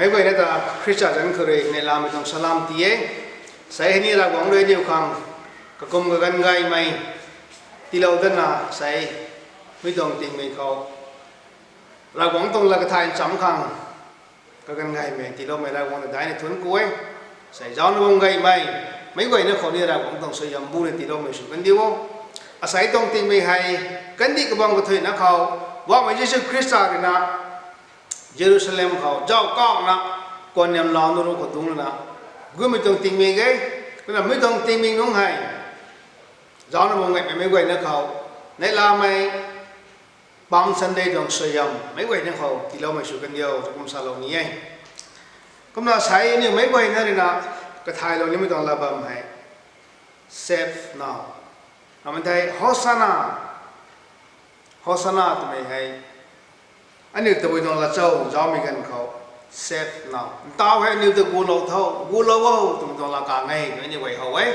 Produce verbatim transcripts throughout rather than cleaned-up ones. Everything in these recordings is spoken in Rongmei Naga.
Meic guayna ta Khrista zanc khou rui neihlamei tuang salam ti e. Sei hei ni Ravguangc rui aniu khang kakum kaganv gaymei tiilou datna sei mi tuang tingmik khou Ravguangc tuang lat kathay ncham khang kaganv gaymei tiiloumei Ravguangc ta daihna thuanc ku e. Sei zaucna bam gaymei meic guayna khou ni Ravguangc tuang suaihiam buna tiiloumei sw kandiu o. Asei tuang tingmik hei kandih kabam kathuina khou Poubauhmei Jisu Khrista rui na Jerusalem khou zauc kauhna kuanniamlouna ruc khou dungc lana gutmei tuang tingmik e. Kumna mi tuang tingmik nungc hei zaucna bam gaymei meic guayna khou neihlamei Palm Sunday tuang suaihiam meic guayna khou tiiloumei sw kandiu tu kum salou ni e. Kumna sei aniu meic guayna rui na kathaylou nimei tuang lat bam hei Save Now, namei thei Hosanna, Hosanna twmei hei aniu tabui tuang lachau zaucmei ganv khou Save Now, ntauh hei aniu ta gulou tho, gulou o twmei tuang lat kang e twmei aniu guay how e.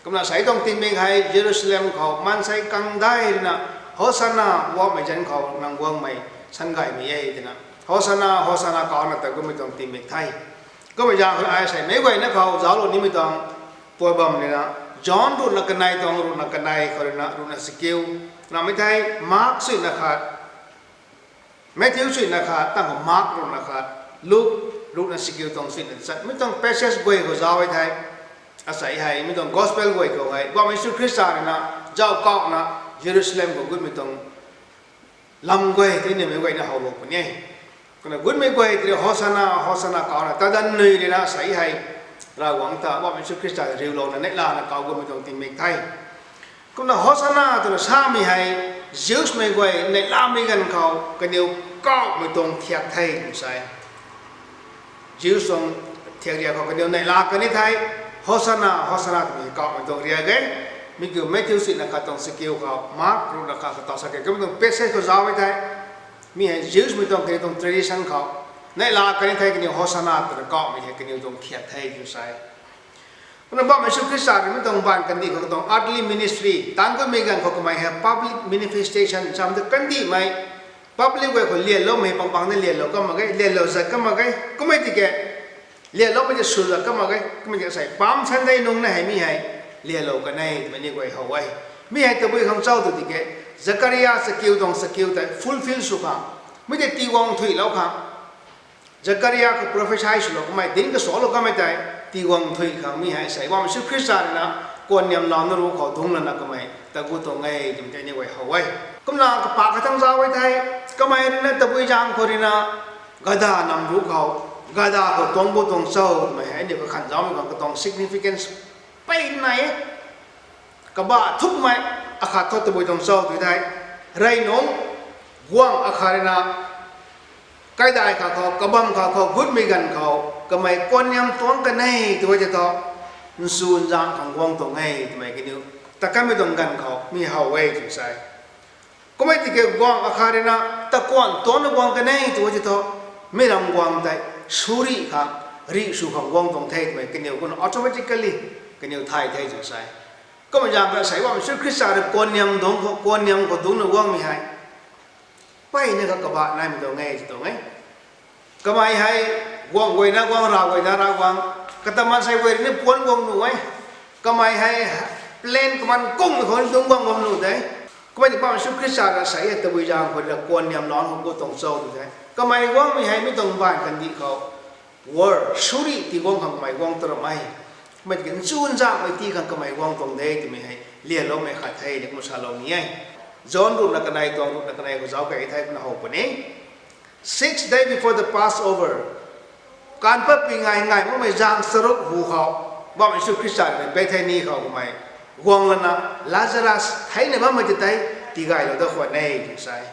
Kumna sei tuang tingmik hei Jerusalem khou maansei kangdai rui na Hosanna, Poubauhmei zanc khou nang guangmei san gaymei e twna Hosanna, Hosanna kauna ta gutmei tuang tingmik the. Kummei zaeng khou ai sei meic guayna khou zauclou nimei tuang puat bam rui na John ruhna kanei tuang ruhna kanei khou rui na ruhna chakiu, namei thei Mark suina khat, Matthew suina khat, tang khou Mark ruhna khat, Luke ruhna chakiu tuang suina chat mi tuang passage guay khou zauc e thei, asei hei mi tuang gospel guay khou hei Poubauhmei Jisu Khrista rui na zauc kauhna Jerusalem khou gutmei tuang lam guay tei nimei guayna howlou puni e. Kumna gutmei guay tei Hosanna, Hosanna kauna tadanv nui rui na sei hei Ravguangc ta Poubauhmei Jisu Khrista riulouna neihlana kau gutmei tuang tingmik the. Kumna Hosanna twna samei hei Jewsmei guay neihlamei ganv khou kaniw kauhmei tuang thiak the tw sa e. Jews tuang thiak riak khou kaniw neihla kan ni thei Hosanna, Hosanna twmei kauhmei tuang riak e. Mi kiu Matthew suina khat tuang chakiu khou, Mark ruhna khat khou tau sa ke kummei tuang passage khou zauc e thei, mi hei Jewsmei tuang kaniw tuang tradition khou neihla kan ni thei kaniw Hosanna twna kauhmei hei kaniw tuang thiak the tw sa e. Kumna Poubauhmei Jisu Khrista rui mi tuang baanv kandih khou katuang earthly ministry tangc kummei ganv khou kamei hei public manifestation cham ta kandihmei, public guay khou lianloumei pang pang na lianlou kam mak ge, lianlou zat kam mak ge, kummei tiki lianloumei ta sw zat kam mak ge, kummei tiki sei Palm Sunday nungc na hei mi hei lianlou kan e twmei ni guay how e. Mi hei tabui khang chau tw tiki Zakaria chakiu tuang chakiu tei fulfill sw khang, mi tei tiguang thuilou khang, Zakaria khou prophecy swlou kamei, dinc kasalou kamei tei tiguang thui khang mi hei sei Poubauhmei Jisu Khrista rui na kuanniamlouna ruc khou dungc lana kamei ta gut tuang e twmei tei ni guay how e. Kumna kapak khat thangc zauc e thei, kamei rui na tabui zaeng khou rui na gada nam ruc khou, gada khou tuang bu tuang cho twmei hei aniu kakhan zaucmei khang katuang significance pey nai e. Kabah thukmei akhat thu tabui tuang cho tw thei, rey nungc guangc akhat rui na kaidai khat khou, kabamv khat khou gutmei ganv khou kamei kuanniam tuang kan e tw e tei thu, nchun zaeng khang guang tuang e twmei kaniw ta kanmei tuang ganv khou mi how e tw sa e. Kummei tiki guangc akhat rui na takuanh tuangcna guang kan e tw e tei thu, mi ram guang tei surih khang, rih sw khang guang tuang the twmei kaniw kumna automatically kaniw thay the tw sa e. Kumna zaeng khou sei Poubauhmei Jisu Khrista rui kuanniam dungc khou, kuanniam khou dungcna guangmei hei peyna kha kabah naimei tuang e tw tuang e. Kamei hei guangc guayna guang, rav guayna rav guang, kata maansei guay rui ni puanc guang nuh e. Kamei hei plan kaman kungmei khou ni dungc guang bam nuh de. Kummei tiki Poubauhmei Jisu Khrista rui sei hei tabui zaeng khou rui na kuanniamlouna khou gut tuang cho tw thei, kamei guangmei hei mi tuang baanv kandih khou war, surih tii guang khang kamei guang ta ram e. Kummei tiki nchun zaengmei tii khang kamei guang tuang de twmei hei lianloumei khat the ni kum salou ni e. John ruhna kanei tuang ruhna kanei khou zauc key thei kumna how puni. Six day before the Passover, kaanv patpui ngai ngai makmei zaeng charuk hu khou, Poubauhmei Jisu Khrista rui Bethany khou kamei guang lana Lazarus theina bammei ta tei tigaylou dat khwan e tw sa e.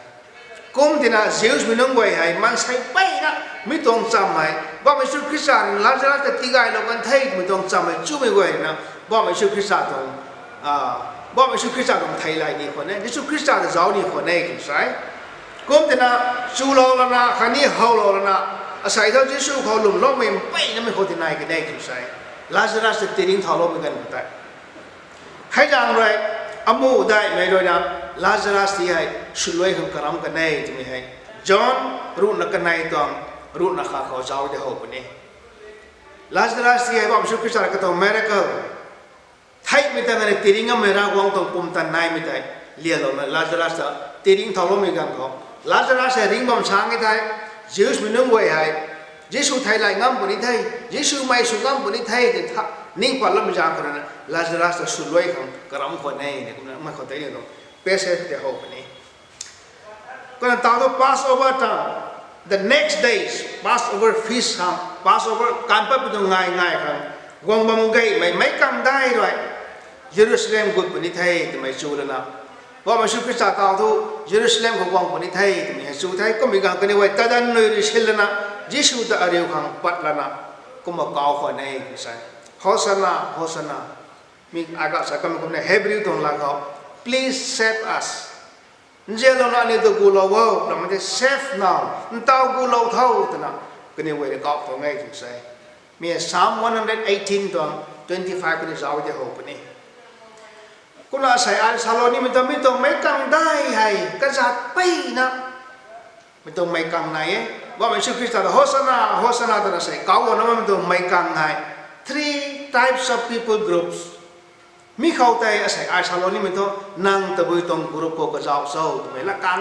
Kum tina Jewsmei nunc guay hei maansei peyna mi tuang chamv hei Poubauhmei Jisu Khrista rui Lazarus ta tigaylou kan the twmei tuang chamv hei chumei guay na Poubauhmei Jisu Khrista tuang, a, Poubauhmei Jisu Khrista tuang theilay ni khwan e, Jisu Khrista ta zauc ni khwan e tw sa e. Kum tina chulou lana khatni howlou lana asei thu Jisu khou lwmloumei mpeyna mei khou tinai kan e tw sa e. Lazarus ta tiringthauloumei ganv khou tei hei zaeng rui amuh daihmei rui na Lazarus ti hei swluai khang karam kan e twmei hei John ruhna kanei tuang ruhna kha khou zauc de how puni. Lazarus ti hei bam Jisu Khrista katuang miracle theihmei ta nani tiringmei Ravguangc tuang pumtan naimei tei lialouna Lazarus ta tiring thauloumei ganv khou, Lazarus hei ringc bam sang e thei, Jews mei nunc guay hei Jisu theilay ngam puni the, Jisu mei sw ngam puni the ti tha, ning patloumei zaeng khou rui na Lazarus ta swluai khang karam khwan e ni kumna mei khou tei ni tuang passage tei how puni. Kumna tau thu Passover ta, the next days Passover feast khang, Passover kan patpui tuang ngai ngai khang, guang bam gaymei meic kangdai rui Jerusalem gut puni the twmei chu lana, bam Jisu Khrista tau thu Jerusalem khou guang puni the twmei hei chu the. Kummei ganv kaniw guay tadan nui rui sin lana, Jisu ta ariu khang pat lana, kumna kau khwan e tw sa, Hosanna, Hosanna. Mi aga sa kamei kumna Hebrew tuang la khou, Please save us. Nzianlouna aniu ta gulou o, ramei tei save now, ntaw gulou tho twna kaniw guay rui kau tuang e tw sa. Mi Psalm one hundred eighteen tuang twenty five kaniw zauc de how puni. Kumna asei ai salou nimei tuang mi tuang meic kangdai hei kazat peyna mi tuang meic kang nai e. Bam Jisu Khrista ta Hosanna, Hosanna twna sei kau guangna bammei tuang meic kang hei, three types of people groups. Mi khou tei asei ai salou nimei thu, nang tabui tuang group khou kazauh cho twmei la kang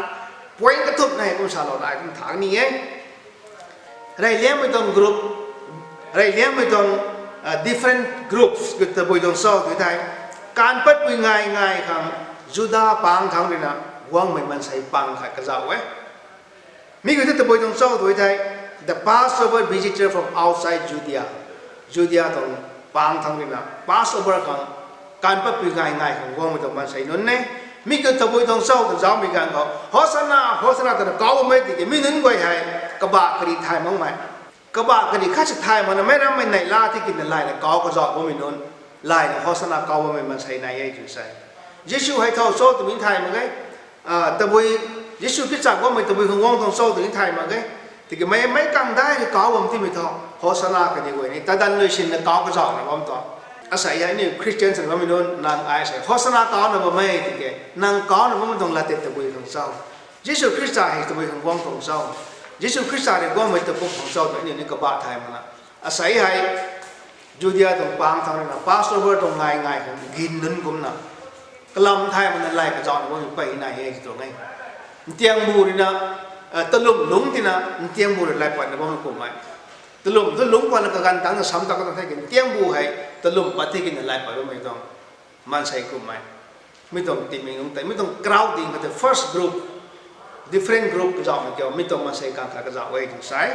point kathumh nei kum salou nai kum thang ni e. Reyliangmei tuang group, reyliangmei tuang different groups tabui tuang cho tw thei, kan patpui ngai ngai khang Juda pang thangc rui na guangmei maansei pang khat kazauh e. Mi khou thu tabui tuang cho tw thei, the Passover visitor from outside Judea, Judea tuang pang thangc rui na Passover khang kan patpui ngai ngai khang guangmei tuang maansei nunc e. Mi khou tabui tuang cho tw zaucmei ganv khou Hosanna, Hosanna twna kau bammei tiki mi nunc guay hei kabah kari thay makmei, kabah kari khat si thay makna meic rammei neihla tikina layna kau kazauh bammei nunc, layna Hosanna kau bammei maansei nai e tw sa. Jisu hei thow cho twmei thay mak e. Tabui, Jisu Khrista guangmei tabui khang guang tuang cho twmei thay mak e. Tiki mei meic kangdai ni kau bam timei thu Hosanna kaniw guay ni tadan nui sinna kau kazauhna bam tuang. Asei hei aniu Christian swna bammei nunc nang ai sei Hosanna kauna bam e tiki nang kauna bammei tuang lattit tabui khang cho? Jisu Khrista hei tabui khang guang tuang cho? Jisu Khrista rui guangmei tabui khang cho twmei aniu ni kabah thay makna, asei hei Judea tuang pang thangc rui na Passover tuang ngai ngai khang gin nunc kumna kalam thay makna lay kazauhna bammei pey nai e tw tuang e. Ntiangbu rui na, talwm lungc tina ntiangbu rui lay patna bammei kummei, talwm thu lungc patna kaganv tangcna sam ta katuang the ki ntiangbu hei talwm pat tikina lay pat bammei tuang maansei kummei. Mi tuang timei nunc tei mi tuang crowd ding kha tei first group, different group kazauhmei kiu mi tuang maansei kang khat kazauh e tw sa.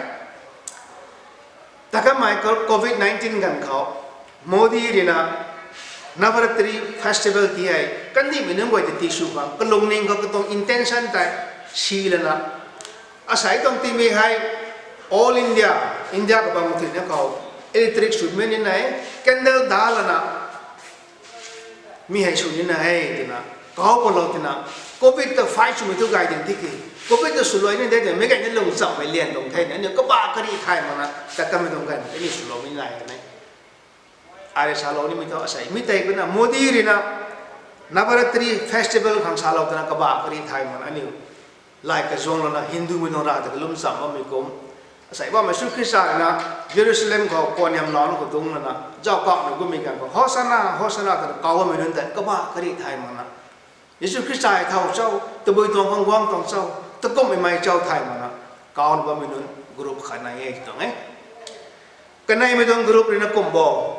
Takamei covid nineteen ganv khou Modi rui na Navaratri festival ti hei kandihmei nunc guay ta tisw khang kalungning khou katuang intention tei si lana, asei tuang timei hei all India, India kabang thina khou electric swmei ni nai, candle da lana mi hei sw nina e twna kau palou tina, covid ta fight swmei thu gay ding tiki, covid ta swluai ni de twmei gay ni lung chammei lian tuang the ni aniu kabah kari thay makna takamei tuang ganv aniu swloumei nai e. Ai rui salou nimei thu asei mi tei kumna Modi rui na Navaratri festival khang salou twna kabah kari thay makna aniu lay kazuang lana Hindumei tuang ra ta kalum cham bammei kum, asei bammei Jisu Khrista rui na Jerusalem khou kaniamlouna khou dungc lana zauc kauhna gummei ganv khou Hosanna, Hosanna twna kau bammei nunc tei kabah kari thay makna, Jisu Khrista hei thow cho, tabui tuang khang guang tuang cho, takumhmei mei cho thay makna kauna bammei nunc group khat nai e tw tuang e. Kaneimei tuang group rui na kum bo,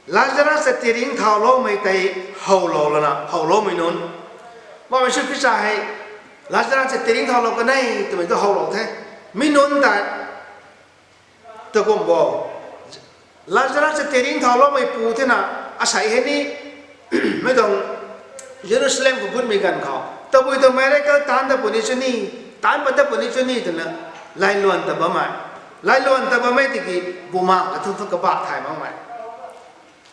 Lazarus ta tiringc thauloumei tei howlou lana howloumei nunc. Bam Jisu Khrista hei Lazarus ta tiringc thaulou kan e twmei tu howlou the. Mi nunc tei takum bo, Lazarus ta tiringc thauloumei pu thena, asei hei ni mei tuang Jerusalem khou gutmei ganv khou tabui tuang miracle taanc dat puni chuni, taanc pat dat puni chuni twna layluan ta bammei, layluan ta bammei tiki bumaengc kathu thu kabah thay makmei.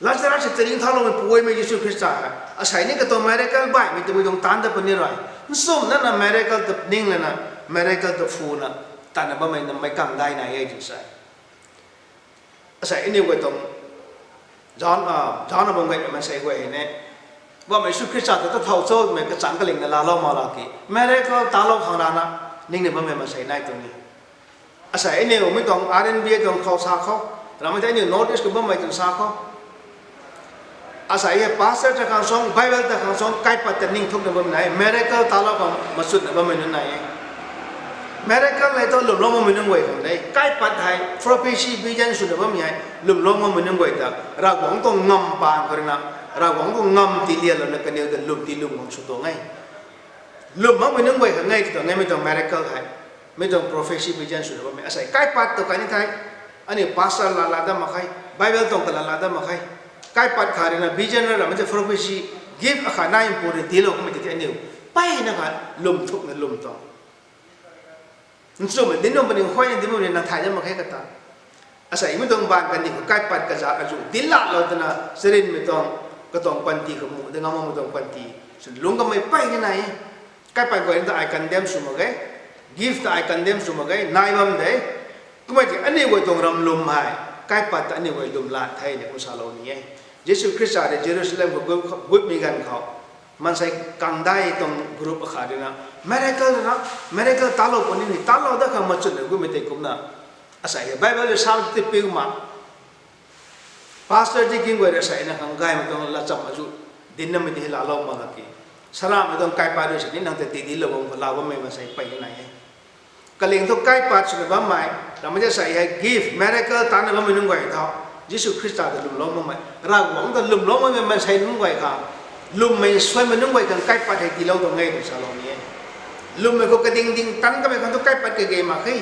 Lazarus ta tiringc thauloumei pu e mei Jisu Khrista hei asei ni katuang miracle baihmei tabui tuang taanc dat puni rui, nchumhna na miracle ta ning lana, miracle ta phuna tatna bammei na meic kangdai nai e tw sa. Asei aniu guay tuang zauc, zaucna bam gaymei maansei guay hei ne, bammei Jisu Khrista ta ta thow cho twmei kachangc kalingna laalou mak la ki miracle talou khang rana ningna bammei maansei nai tuang ni. Asei aniu mi tuang R N B A tuang khou sa khou, ramei tei aniu North East khou bammei tuang sa khou, asei hei pastor ta khang suang, Bible ta khang suang, kaipat ta ningthukna bam nai, miracle talou khang machutna bammei nunc nai e. Miracle hei thu lwmlou makmei nunc guay khang de, kaipat hei prophecy, vision swna bammei hei lwmlou makmei nunc guay ta, Ravguangc tuang ngam paan khou rui na, Ravguangc tuang ngam tilianlouna kaniw ta lwm tii lwm khang sw tuang e. Lwm makmei nunc guay khang e tw tuang e, mi tuang miracle hei, mi tuang prophecy, vision swna bammei. Asei kaipat tu kani thei, aniu pastor laa laa dat mak khe, Bible tuang kalaa laa dat mak khe. Kaipat khat rui na vision ramei tei prophecy, gift akhat nai mpu rui tiilou kummei tei aniu mpeyna khat lwm thukna lwm tuang. Nchumhmei dinc bam puni, huayna dinc bam puni, nang thay dat mak khe kata. Asei mi tuang baanv kandih khou kaipat kaza azu dinclaalou twna charynmei tuang, katuang panty khou mu de ngam makmei tuang panty swn lungc kamei mpeyna nai e. Kaipat guay ta ai condemn sw mak ge, gift ta ai condemn sw mak ge, nai bam de. Kummei tei aniu guay tuang ram lwm hei, kaipat ta aniu guay lwm lat the ni kum salou ni e. Jisu Khrista rui Jerusalem khou gut, gutmei ganv khou, maansei kangdai tuang group akhat rui na, miracle rui na, miracle talou puni ni, talou dat khang machutna gutmei tei kumna, asei hei Bible rui sa tipiu ma, pastor, deacon guay rui asei na khang gaymei tuang lacham azu dincnamei tei laalou mak kaki, saramei tuang kaipat rui sini nang ta tii dinclou bam khou laa bammei maansei mpeyna nai e. Kaling thu kaipat swna bammei, ramei tei asei hei gift, miracle taanna bammei nunc guay tho, Jisu Khrista ta lwmlou makmei, Ravguangc ta lwmlou makmei maansei nunc guay khang, lwmmei nsuanmei nunc guay khang kaipat hei tiilou tuang e tw salou ni e. Lwmmei khou kading ding tan kamei khang thu kaipat kage mak khe.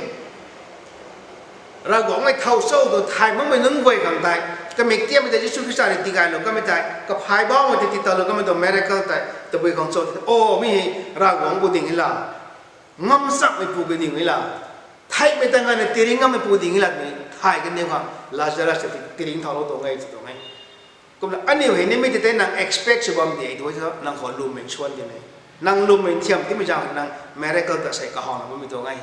Ravguangc mei thow cho tw thay makmei nunc guay khang tei, kamik tiammei tei Jisu Khrista rui tigaylou kamei tei, kaphay baumei tei titalou kamei tuang miracle tei tabui khang cho tei, o, mi hei Ravguangc pu ding e la, ngam chakmei pu ka ding e la, theihmei ta nganvna tiringc ngammei pu ding e la twmei thay kaniw khang Lazarus ta ti, tiringc thaulou tuang e tw tuang e. Kumna aniu hei nimei tei tei nang expect sw bam di e tw thu, nang khou lwmmei nsuan di e. Nang lwmmei nthiam timei zaeng nang miracle ta sei kahawna bammei tuang e.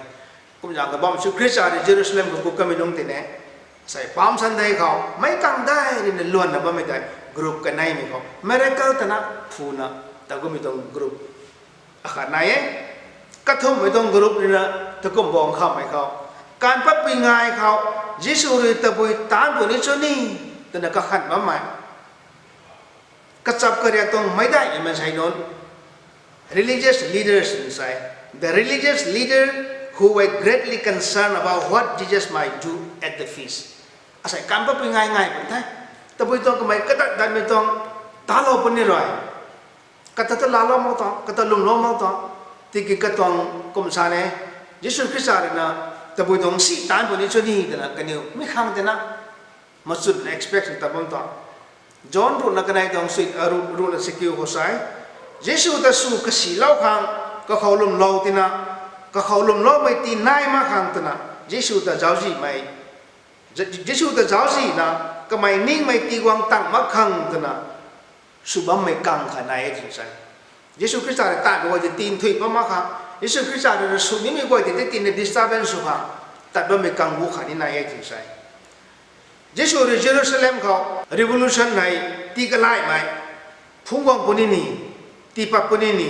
Kum zaeng ta bam Jisu Khrista rui Jerusalem khou gut kamei nungc tei ne, sei Palm Sunday khou meic kangdai rui na luanna bammei tei group kaneimei khou miracle tana phuna ta gutmei tuang group akhat nai e. Kathumhmei tuang group rui na takum bang khammei khou, kaanv patpui ngai khou, Jisu rui tabui taanc puni cho ni, twna kakhan bammei, kachap kariak tuang meicdaihmei maansei nunc, religious leaders nunc sei, the religious leader who were greatly concerned about what Jesus might do at the feast. Asei kaanv patpui ngai ngai pun the, tabui tuang kamei kadat datmei tuang talou puni rui, kata ta laalou mak tuang, kata lwmlou mak tuang, tiki katuang kum sa ne, Jisu Khrista rui na tabui tuang si taanc puni cho ni twna kaniw mi khang tei na machutna expect ta bam tuang. John ruhna kanei tuang sui, a, ruh, ruhna sikiu khou sei, Jisu ta sw kasilou khang, kakhou lwmlou tina, kakhou lwmloumei tii nai mak khang twna, Jisu ta zauczihmei, Je-, Jisu ta zauczihna, kamei ningmei tii guang tang mak khang twna, sw bammei kang khat nai e tw sei. Jisu Khrista rui tat guay tei tii nthuih bam mak khang, Jisu Khrista rui na sw nimei guay tei tei tina disturbance sw khang, tat bammei kang gu khat ni nai e tw sei. Jisu rui Jerusalem khou revolution hei tii kalaimei, phungc guang puni ni, tii pat puni ni,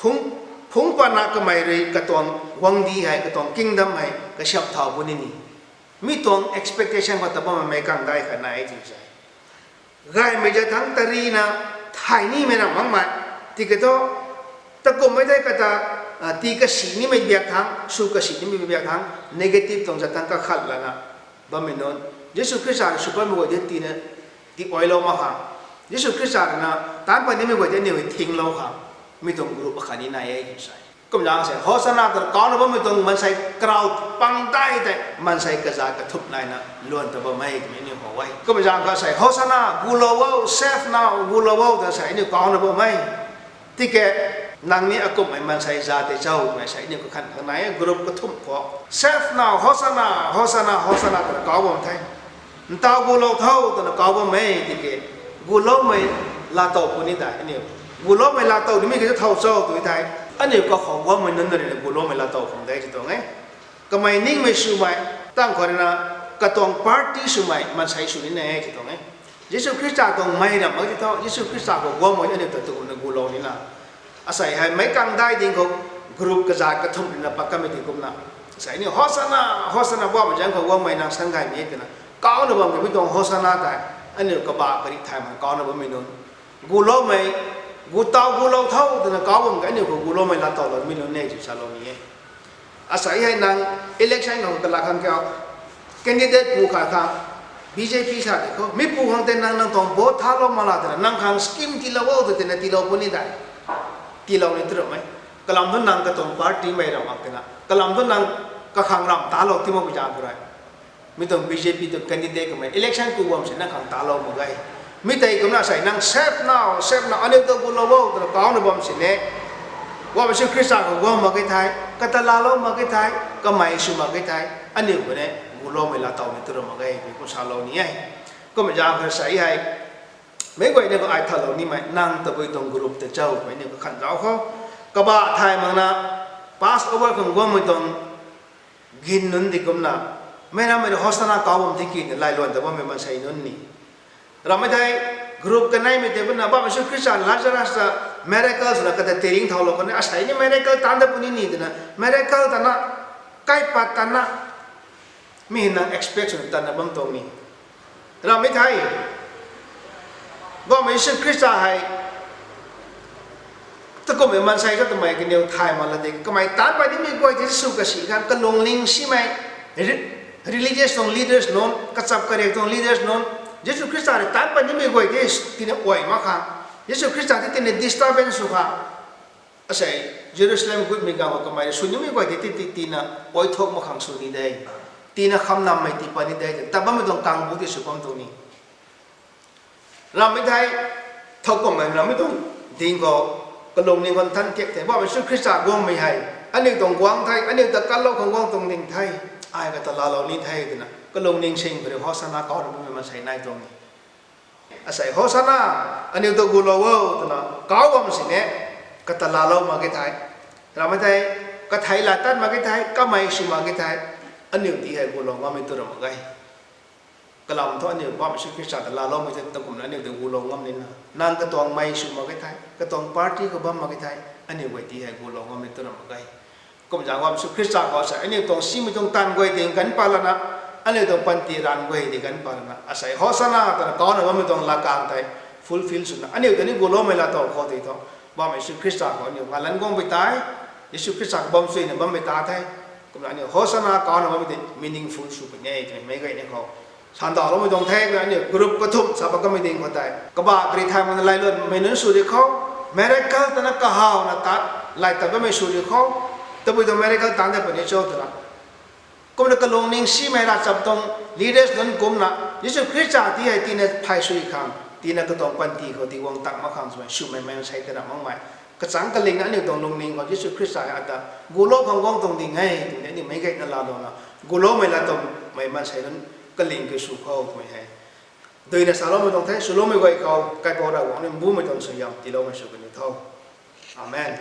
phungc, phungc patna kamei rui katuang guangcdic hei, katuang kingdom hei kasiamh thau puni ni, mi tuang expectation khou ta bammei meic kangdai khat nai e tw sei. Gaymei zat thangc tarina thay nimei ramh makmei, tiki thu, takummei tei kata, a, tii kasi nimei biak thangc, sw kasi nimei biak thangc, negative tuang zat thangc kakhat lana bammei nunc, Jisu Khrista rui sw patmei guay tei tina, tii oilou mak khang, Jisu Khrista rui na taanc pat nimei guay tei aniu hei thinglou khang, mi tuang group akhat ni nai e tw sei. Kum zaeng sei Hosanna twna kauna bammei tuang maansei crowd pang tei tei maansei kazat kathumh naina luan ta bam e twmei aniu how e. Kum zaeng kha sei Hosanna, gulou o, save now, gulou o ta sei aniu kauna bam e. Tiki, nang ni akumhmei maansei za tei cho twmei sei aniu kakhan khang nai e, group kathumh khou. Save now, Hosanna, Hosanna, Hosanna twna kau bam the. Ntaw gulou tho twna kau bam e tiki, guloumei laatow puni dai aniu. Guloumei laatow nimei ki ta thow cho tw thei, aniu kakhou guangmei nunc rui na guloumei laatow khang de tw tuang e. Kamei ningmei swmei, tang khou rui na katuang party swmei maansei sw ni nai e tw tuang e. Jisu Khrista tuang mei ramh mak ti thu, Jisu Khrista khou guangmei aniu ta tukumna gulou nina, asei hei meic kangdai ding khou group kazat kathumh rui na pat kamei ti kumna, Sai ni Hosanna, Hosanna bammei zaeng khou guangmei nang san gaymei e twna kauna bam kamei tuang Hosanna tei aniu kabah kari thay mak kauna bammei nunc, guloumei, gu taw gulou tho twna kau bam ka aniu khou guloumei laatowloumei nunc e tw salou ni e. Asei hei nang election khou kala khang kiu candidate pu khat khang B J P sa de khou mi pu khang tei nang nang tuang vote thalou mak la twna nang khang scheme tiilou o tw tina tiilou puni dai. Tiilou ni tu ramei. Kalam tu nang katuang partymei ram mak tina kalam tu nang kakhang ram talou ti mak pu zaeng khou rui mi tuang B J P tuang candidate kamei election ku bam si nang khang talou mak ge. Mi tei kumna sei nang safe now, safe now, aniu ta gulou o twna kauna bam sini, Mpouh Jisu Khrista khou guang mak ge thei, kata laalou mak ge thei, kamei sw mak ge thei, aniu khou ni guloumei laatow ni tu ra mak ge, mi kum salou ni e. Kumna zaeng khou sei hei meic guay ni khou ai thalou nimei nang tabui tuang group ta chau mei ni khou khan zauc khou, kabah thay makna Passover khang guangmei tuang gin nunc di kumna, meic rammei rui Hosanna kau bam di kina lailuan ta bammei maansei nunc ni ramei thei, group kaneimei tei kumna Mpouh Jisu Khrista Lazarus ta miracle swna kata tiringc thaulou kan e, asei ni miracle taanc dat puni ni twna miracle tana, kaipat tana, mi hei nang expect swna tana bam tuang ni ramei thei, Mpouh Jisu Khrista hei takumhmei maansei kha twmei kaniw thay mak la de, kamei taanc pat nimei guay tei sw kasi khang kalungning simei, religious tuang leaders nunc, kachap kariak tuang leaders nunc, Jisu Khrista rui taanc pat nimei guay tei tina uai mak khang, Jisu Khrista tei tina disturbance sw khang, asei Jerusalem gutmei ganv khou kamei rui sw nimei guay tei ti tina uai thuk mak khang sw ni de, tina khamnammei tii pat ni de, ta bammei tuang kangbu tei sw bam tuang ni ramei thei, thowkumhmei ramei tuang ding khou kalungning khou nthan thiak thei Mpouh Jisu Khrista guangmei hei aniu tuang guang thei, aniu ta kanlou khang guang tuang ding thei, ai kata laalou ni the twna kalungning sing khou rui Hosanna kau ra bammei maansei nai tuang ni. Asei Hosanna, aniu ta gulou o twna kau bam sini, kata laalou mak ge thei, ramei thei, kathei laa tat mak ge thei, kamei sw mak ge thei, aniu ti hei gulou ngammei tu ra mak ge. Kalam thu aniu Mpouh Jisu Khrista ta laaloumei tei takumna aniu ta gulou ngam nina, nang katuang mei sw mak ge thei, katuang party khou bam mak ge thei, aniu guay ti hei gulou ngammei tu ra mak ge. Kumzaeng Mpouh Jisu Khrista khou asei aniu tuang simei tuang taanv guay ding ganv pat lana, aniu tuang panty ranv guay ding ganv pat lana, asei Hosanna twna kauna bammei tuang laa kang tei fulfill swna aniu ta ni guloumei laatow khou tei thu, Mpouh Jisu Khrista khou aniu ngalanc guangmei tei, Jisu Khrista khou bam suina bammei ta the. Kumna aniu Hosanna kauna bammei tei meaningful sw puni e twmei meic guay ni khou sandauloumei tuang the. Aniu group kathumh sa pat kamei ding khou tei kabah kari thay makna lailuanmei nunc sw ri khou, miracle tana kahawna ta lay tat bammei sw ri khou, tabui tuang miracle taanc dat puni cho twna, kumna kalungning simei ravchap tuang leaders nunc kumna Jisu Khrista ti hei tina thay sw khang, tina katuang panty khou ti guang tak mak khang swmei swmei maansei tana makmei, kachangc kalingna aniu tuang lungning khou Jisu Khrista hei ata gulou khang guang tuang ding e twmei aniu meic guayna laalouna, guloumei laatowmei maansei nunc kaling kiu sw khou twmei hei duina saloumei tuang the. Swloumei guay khou Kaipouc Ravguangc ni mbumei tuang suaihiam tiiloumei sw kaniw tho. Amen.